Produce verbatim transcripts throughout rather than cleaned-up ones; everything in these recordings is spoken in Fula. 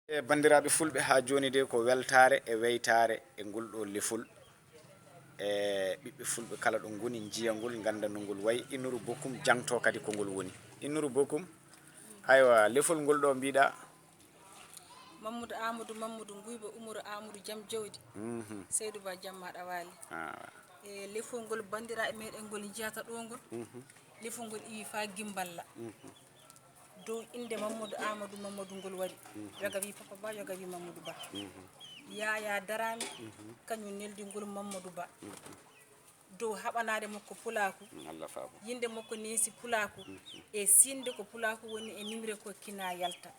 E banndiraaɓe fulɓe, haa jooni de ko weltaare e weytaare e ngol ɗo lefol. E ɓiɓɓe fulɓe kala ɗo ngoni njiya ngol, ngannda no ngol wayi. Inuru Bokum jangto kadi ko ngol woni. Inuru Bokum, aywa, lefol ngol ɗo mbiɗa. Mammoudo Amadou, Mammoudo Nguyba, Umaru Amadou, jam jawdi. Mhm, Seydou Ba, jam maɗa waali. Awa. E lefol ngol banndiraaɓe meɗen ngol njiyata ɗo ngol. Mhm, Lefol ngol iwi fa Gimballa. Mhm. Dow innde Mammadu Aamadu Mammadu ngol waɗi. Yoga wi Papa Ba, yoga wi Mammadu Ba. Yaayaa daraami, kañum neldi ngol Mammadu Ba. Dow haɓanaade makko pulaaku, Allah faabo. Yinde makko neesi pulaaku, e siinde ko pulaaku woni e nimre ko kina yalta.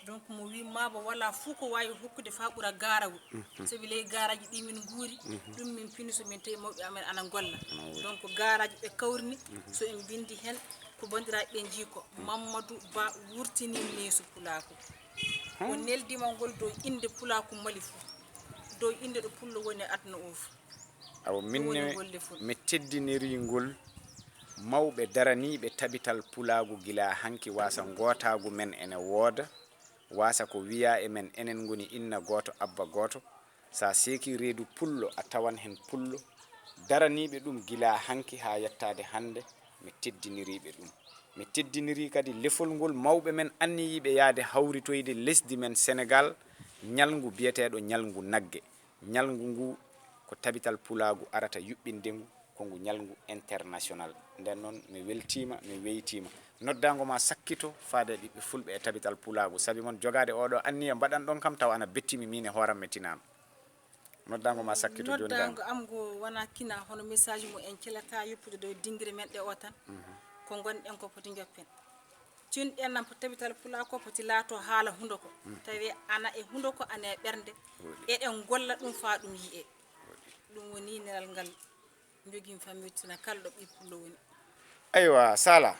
Donc mo wi maabo wala fuu ko waawi hokkude faa ɓura gaarawol. Sabi ley gaaraaji ɗi min nguuri, ɗum min pini so min tawi mawɓe amen ana ngolla. Donc gaaraaji ɓe kawrini, so en mbinndi heen, ko banndiraaɓe ɓe njii ko Mammadu Ba wurtini neesu pulaaku. O neldima ngol dow innde pulaaku Mali fuu, dow innde ɗo pullo woni e aduna o fuu. Awa min ne mi teddiniri ngol mawɓe daraniiɓe tabital pulaagu gila hanki, wasa ngootaagu men ene wooda, wasa ko wiya e men enen ngoni inna gooto abba gooto. Sa seeki reedu pullo a tawan hen pullo daraniiɓe ɗum gila hanki haa yettaade hannde. Mi teddiniriiɓe ɗum. Mi teddiniri kadi lefol ngol mawɓe men anniyiiɓe yahde hawritoyde lesdi men Senegal, ñalngu biyeteeɗo ñalngu nagge. Ñalngu ngu ko tabital pulaagu arata yuɓɓinde ngu, ko ngu ñalngu international. Nden noon mi weltiima, mi weytiima. Noddaango ma sakkito faade e ɓiɓɓe fulɓe e tabital pulaagu. Sabi mon jogaade oɗo anniya mbaɗan ɗon kam taw ana bettimi miin e hooram mi tinaama. Noddaango ma sakkito jooni kam. Noddaango am ngo wona kina hono message mo en celata yoppude dow dingire men ɗe o tan. Ko ngonɗen ko poti njoppen. Tinɗen nan ko tabital pulaaku ko poti laato haala hundo ko. Tawi ana e hundo ko ana e ɓernde. Eɗen golla ɗum faa ɗum yi'e. Ɗum woni nelal ngal njogimi fammittina kala ɗo ɓii pullo woni. Aywa, Sala,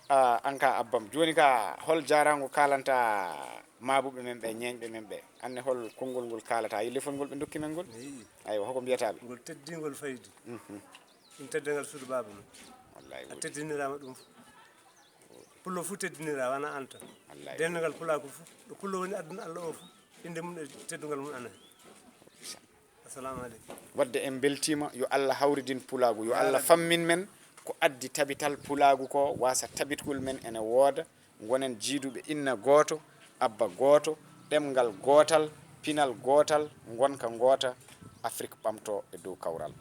a, an ka abbam. Jooni ka hol jaaraango kaalanta maabuɓe men ɓe, ñeeñɓe men ɓe? Anne hol konngol ngol kaalata? Yi lefol ngol ɓe ndokki men ngol? Aywa, hoko mbiyata ɓe? Ngol teddingol faydi. Ɗum teddingal suudu baaba mum. Wallahi a woodi. Teddiniraama ɗum fof. Pullo fof teddinira, wona an tan. Wallahi. Denndaangal pulaaku fof, ɗo pullo woni aduna Allah o fof, innde mum e teddungal mum ana. Assalamu aleykum. Wadde en mbeltiima, yo Allah hawridin pulaagu, yo Allah fammin men ko addi tabital pulaagu ko, wasa tabitgol men ene wooda, ngonen jiiduɓe inna gooto, abba gooto, ɗemngal gootal, pinal gootal, ngonka ngoota, Afrik ɓamto e dow kawral.